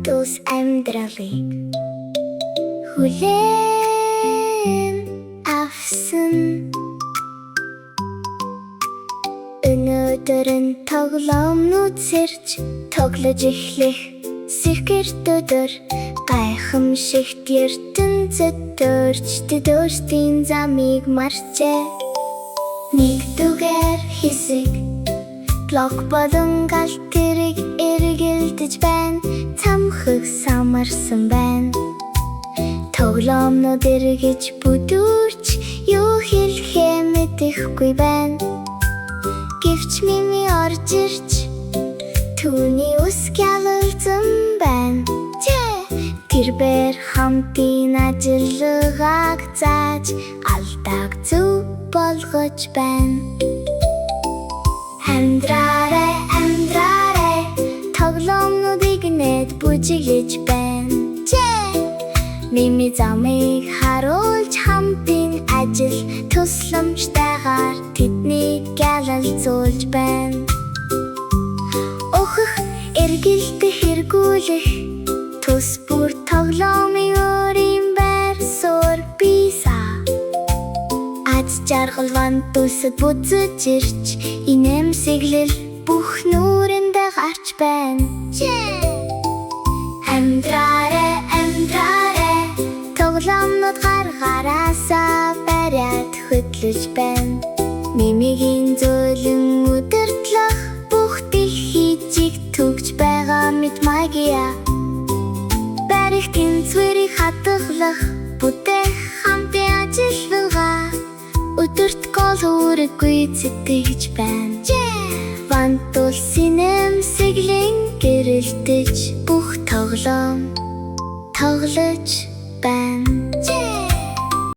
Вантус амьдралыг хүлээн авсан. Өнөөдөр нь тоглоомнууд сэрж тоглож эхлэх сэхгэрт өдөр. Гайхамшигт ертөнцөд төрж тэд өөрсдийн замыг марчээ. Нэгдүгээр хэсэг. Блок болон галт тэрэг эргэлдэж байна. Цамхаг самарсан байна. Тоглоомнууд эргэж бүдүүрч юу хэлэхээ мэдэхгүй байна. Гэвч Мими орж ирж түүний үс гялалзан байна. Тэрбээр хамтын ажиллагааг зааж алдааг зөв болгож байна. Амьдраарай, амьдраарай, тоглоомнуудыг нэт бүжиглэж байна. Мими замыг харуулж хамтын ажил тусламжтайгаар тэднийг гялалзуулж байна. Өөхөх, эргэлдэх, эргүүлэх тус бүр тоглоомын өөрийн байр суурь бийсаа. Аз жаргал Вантусад буцаж ирж инээмсэглэл бүх нүүрэндээ гарч байна. Амьдраарай, амьдраарай, тоглоомнууд гар гараасаа бариад хөдлөж байна. Мимигийн зөөлөн удирдлага бүх дэлхийчийг түгж байгаа мэт магия. Барих тэнцвэрийг хадгалах бүтээх хамтын ажиллагаа өдөрт гол үүрэг гүйцэтгэж байна. Вантус инээмсэглэн гэрэлтэж бүх тоглоом тоглож байна.